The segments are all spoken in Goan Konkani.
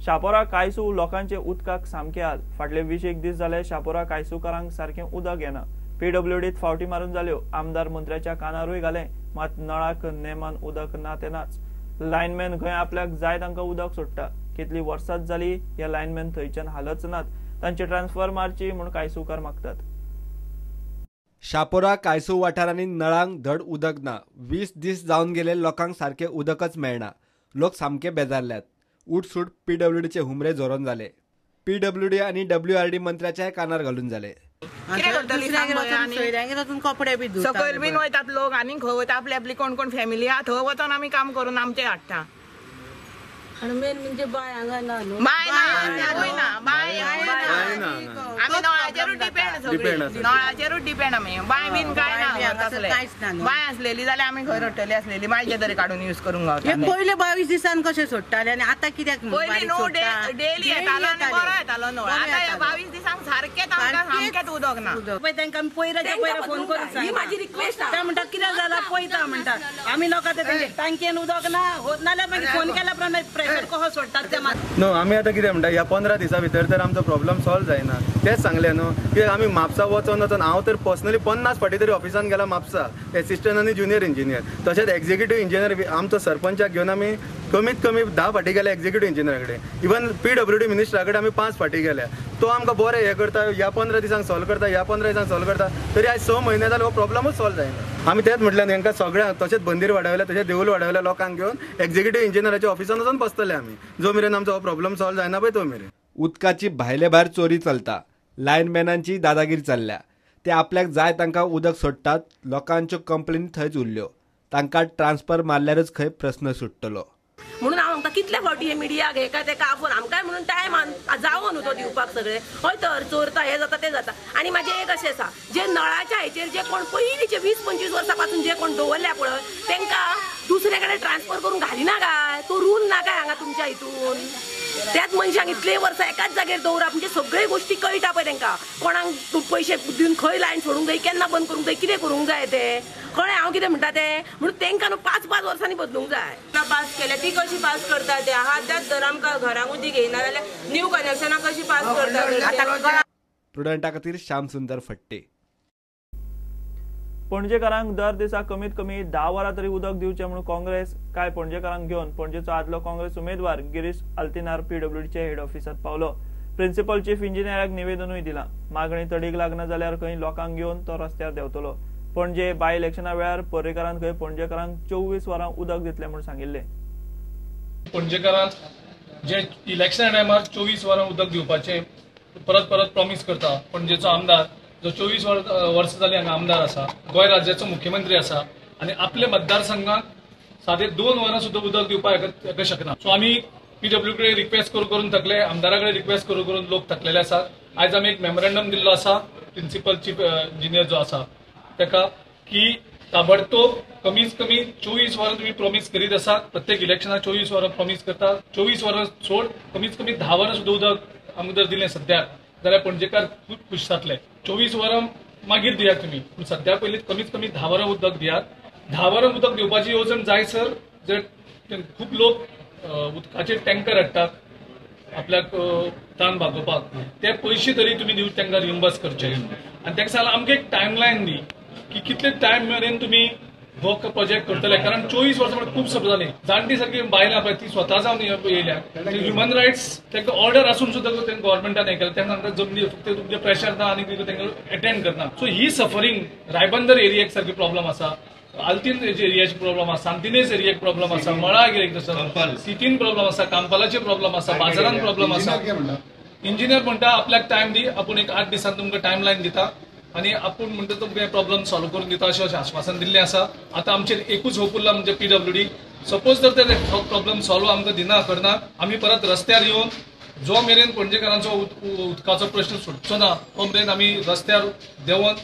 शापोरा कायसू लोकांचे उदकाक सामके हाल. फाटले 20 दीस जाले शापोरा कायसूकारांक सारकें उदक येना. पीडब्ल्यूडीत फावटी मारून जाल्यो, आमदार मंत्र्याच्या कानारूय घालें, मात नळाक नेमान उदक ना तेनाच. लायनमॅन खंय आपल्याक जाय तांकां उदक सोडटा. कितली वर्सांच जाली ह्या लायनमॅन थंयच्यान हालच नात. तांची ट्रान्सफर मारची म्हूण कायसूकार मागतात. शापोरा कायसू वाठारांनी नळांक धड उदक ना. 20 दीस जावन गेले लोकांक सारकें उदकच मेळना. लोक सामके बेजारल्यात. उठसूट पीडब्ल्यूडीचे हुमरे झरोन जाले. पीडब्ल्यूडी आनी डब्ल्यूआरडी मंत्र्याच्याय कानार घालून जाले. सकयल बीन वयतात लोक आनी खंय वयता आपली आपली कोण कोण फॅमिली आहा थंय वचोन आमी काम करून आमचे हाडटा. मेन म्हणजे बाय हांगा ना, बाय ना, बाय ना, आमी नळाचेरूच डिपेंड, सगळी नळाचेरूच डिपेंड आमी. बाय बीन काय ना, तसलें बाय आसलेली जाल्यार आमी खंय रडटली आसलेली. बायचे तरी काडून यूज करूंक गावता. पयले 22 दिसान कशें सोडटाले आनी आतां कित्याक? पयलीं न्हू डेली येतालो आनी बरो येतालो नळ. आतां 22 दिसांक सारकेंच आमकां सामकेंच उदक ना. पळय तांकां आमी पयराच्या पयरा फोन करून सांगता. ही रिक्वेस्ट. ते म्हणटा कितें जालां पळयता म्हणटा. आमी लोकां तेंचे टांकयेन उदक ना, नाल्यार मागीर फोन केल्या प्रमाणे प्रेशर कसो सोडटात ते. न्हू आमी आतां कितें म्हणटा, ह्या 15 दिसां भितर तर आमचो प्रॉब्लम सॉल्व जायना तेंच सांगलें न्हू. कित्याक आमी म्हापसा वचोन वचोन हांव तर पर्सनली 50 फावटी तरी ऑफिसान गेला म्हापसा, एसिस्टंट आनी ज्युनियर इंजिनियर, तशेंच एक्झिक्युटीव इंजिनियर आमचो सरपंचाक घेवन आमी कमीत कमी 10 फावटी गेले एक्झिक्युटीव इंजिनियरा कडेन. इवन पीडब्ल्यूडी मिनिस्टरा कडेन आमी 5 फावटी गेल्या. तो आमकां बरें हें करता, ह्या 15 दिसांक सॉल्व करता, ह्या 15 दिसांक सॉल्व करता, तरी आयज 6 म्हयने जाले हो प्रॉब्लमूच सॉल्व जायना. आमी तेंच म्हटलें न्हू, हांकां सगळ्यांक तशेंच बंदीर वाडावल्या, तशेंच देवूल वाडावल्या लोकांक घेवन एक्झिक्युटीव इंजिनियराच्या ऑफिसान वचून बसतले आमी, जो मेरेन आमचो हो प्रॉब्लम सॉल्व जायना पळय तो मेरेन. उदकाची भायले भायर चोरी चलता. लायनमॅनांची दादागिरी चल्ल्या. ते आपल्याक जाय तांकां उदक सोडटात. लोकांच्यो कंप्लेनी थंयच उरल्यो. तांकां ट्रान्सफर मारल्यारच खंय प्रस्न सुट्टलो. म्हणून हांव सांगता कितले फावटी हे मिडियाक हेका तेका आपोवन आमकांय म्हणून टायम जावो न्हू तो दिवपाक सगळे. हय तर चोरता हें जाता तें जाता. आनी म्हाजें एक अशें आसा, जे नळाच्या हेचेर जे कोण पयलींचे 20-25 वर्सां पासून जे कोण दवरल्या पळय तेंकां दुसरे कडेन ट्रान्सफर करून घालिना काय? तो रूल ना काय हांगा तुमच्या हितून? त्याच मनशांक इतले वर्सां एकाच जागेर दवरप म्हणजे सगळे गोश्टी कळटा पळय तेंकां. कोणाक पयशे दिवन खंय लायन सोडूंक जाय, केन्ना बंद करूंक जाय, कितें करूंक जाय तें कळ्ळें. हांव कितें म्हणटा तें म्हणून तेंकां न्हू 5-5 वर्सांनी बदलूंक जाय. पास केल्या ती कशी पास करता ते आहात त्याच जर आमकां घरांक उदीक येयना जाल्यार न्यू कनेक्शनां कशी पास करता. प्रुडंटा खातीर श्याम सुंदर फट्टे. पणजेकारांक दर दिसा कमीत कमी 10 वरां तरी उदक दिवचें म्हणून काँग्रेस कांय पणजेकारांक घेवन पणजेचो आदलो काँग्रेस उमेदवार गिरीश आल्तिनार पीडब्ल्यूडीचे हेड ऑफिसांत पावलो. प्रिन्सिपल चीफ इंजिनियराक निवेदनूय दिलां. मागणी तडीक लागना जाल्यार खंय लोकांक घेवन तो रस्त्यार देंवतलो. पणजे बाय इलेक्शना वेळार पर्रीकारान खंय पणजेकारांक 24 वरां उदक दितलें म्हूण सांगिल्लें. पणजेकारांक जे इलेक्शना टायमार 24 वरां उदक दिवपाचें परत परत प्रॉमीस करता. पणजेचो आमदार जो 24 वर्सां जाली हांगा आमदार आसा, गोंय राज्याचो मुख्यमंत्री आसा आनी आपल्या मतदारसंघाक सादे 2 वरां सुद्दां उदक दिवपाक एका शकना. सो आमी पीडब्ल्यू कडेन रिक्वेस्ट करून करून थकले, आमदारा कडेन रिक्वेस्ट करून करून लोक थकलेले आसात. आयज आमी एक मेमोरंडम दिल्लो आसा प्रिन्सिपल चीफ इंजिनियर जो आसा ताका की ताबडतोब कमीत कमी 24 वरां तुमी प्रॉमीस करीत आसात. प्रत्येक इलेक्शनाक 24 वरां प्रॉमीस करता, 24 वरां सोड कमीत कमी 10 वरां सुद्दां उदक आमकां जर दिलें सद्याक जाल्यार पणजेकार खूब खूश जातले. 24 वरां मागीर दियात तुमी, पूण सद्या पयलीं कमीत कमी 10 वरां उदक दियात. 10 वरां उदक दिवपाची येवजण जाय सर जर खूब लोक उदकाचे टँकर हाडटात आपल्याक ताण भागोवपाक, ते पयशे तरी तुमी दिवन तांकां रिइम्बर्स करचे. आनी ताका सांगलां आमकां एक टायमलायन दी की कितले टायम मेरेन तुमी हो प्रोजेक्ट करतले, कारण 24 वर्सां म्हणल्यार खूब सगळें जालें. जाणटी सारकी बायलां पळय ती स्वता जावन येयल्या, ह्युमन रायट्स तांकां ऑर्डर आसून सुद्दां तांकां गव्हर्मेंटान हें केलें, तांकां आमकां जमनी फक्त तुमचें प्रेशर ना आनी तांकां एटेंड करना. सो ही सफरींग रायबंदर एरियाक सारकी प्रॉब्लम आसा, आल्तीन एरियाची प्रॉब्लम आसा, सांतिनेज एरियाक प्रॉब्लम आसा, मळा एरियाक सिटीन प्रॉब्लम आसा, कांपालाचे प्रॉब्लम आसा, बाजारान प्रॉब्लम आसा. इंजिनियर म्हणटा आपल्याक टायम दी, आपूण एक 8 दिसान तुमकां टायमलायन दिता आनी आपूण म्हणटा तुमकां प्रॉब्लम सॉल्व करून दिता अशें आश्वासन दिल्लें आसा. आतां आमचेर एकूच होप उरला म्हणजे पीडब्ल्यूडी. सपोज जर ते प्रॉब्लम सॉल्व आमकां दिना करना, आमी परत रस्त्यार येवन जो मेरेन पणजेकारांचो उदकाचो प्रश्न सुटचो ना तो मेरेन आमी रस्त्यार देंवन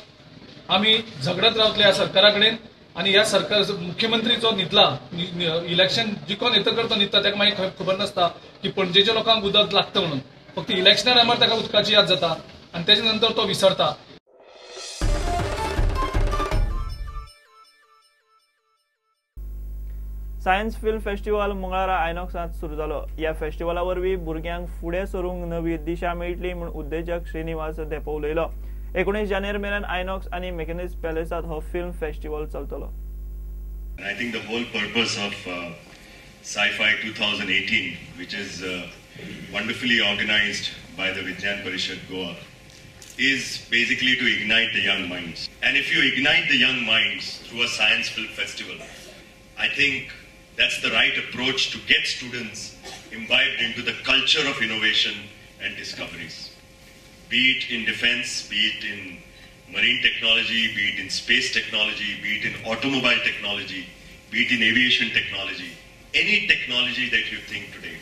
आमी झगडत रावतले ह्या सरकारा कडेन. आनी ह्या सरकार मुख्यमंत्री जो न्हिदला, इलेक्शन जिखोन येतकर तो न्हिदता, ताका मागीर खबर नासता की पणजेच्या लोकांक उदक लागता म्हणून. फक्त इलेक्शना टायमार ताका उदकाची याद जाता आनी तेच्या नंतर तो विसरता. सायन्स फिल्म फेस्टिवल मंगळारा आयनॉक्सांत सुरू जालो. ह्या फेस्टिवला वरवीं भुरग्यांक फुडें सरूंक नवी दिशा मेळटली म्हूण उद्देजक श्रीनिवास धेंपो उलयलो. 19 जानेर मेरेन आयनॉक्स आनी मेकॅनिक्स पॅलेसांत हो फिल्म फेस्टिवल चलतलो. I think the whole purpose of Sci-Fi 2018, which is wonderfully organized by the Vidnyan Parishad Goa, is basically to ignite the young minds. And if you ignite the young minds through a science film festival, I think that's the right approach to get students imbibed into the culture of innovation and discoveries. Be it in defense, be it in marine technology, be it in space technology, be it in automobile technology, be it in aviation technology, any technology that you think today.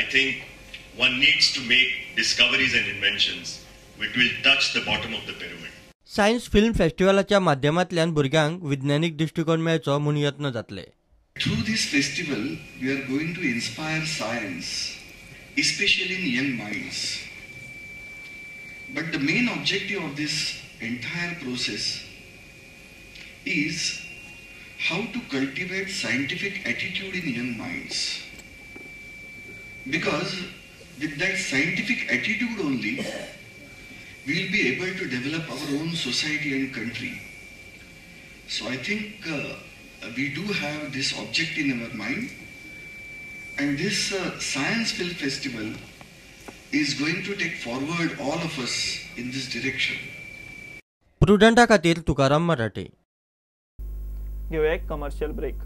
I think one needs to make discoveries and inventions which will touch the bottom of the pyramid. Science film फेस्टिवलाच्या माध्यमांतल्यान भुरग्यांक विज्ञानीक दृश्टिकोन मेळचो म्हूण यत्न जातले. Through this festival, we are going to inspire science, especially in young minds. But the main objective of this entire process is how to cultivate scientific attitude in young minds. Because with that scientific attitude only, we will be able to develop our own society and country. So I think we do have this object in our mind, and this Science Film Festival is going to take forward all of us in this direction. प्रुडंटा खातीर तुकाराम मराठे. घेऊया एक कमर्शियल ब्रेक.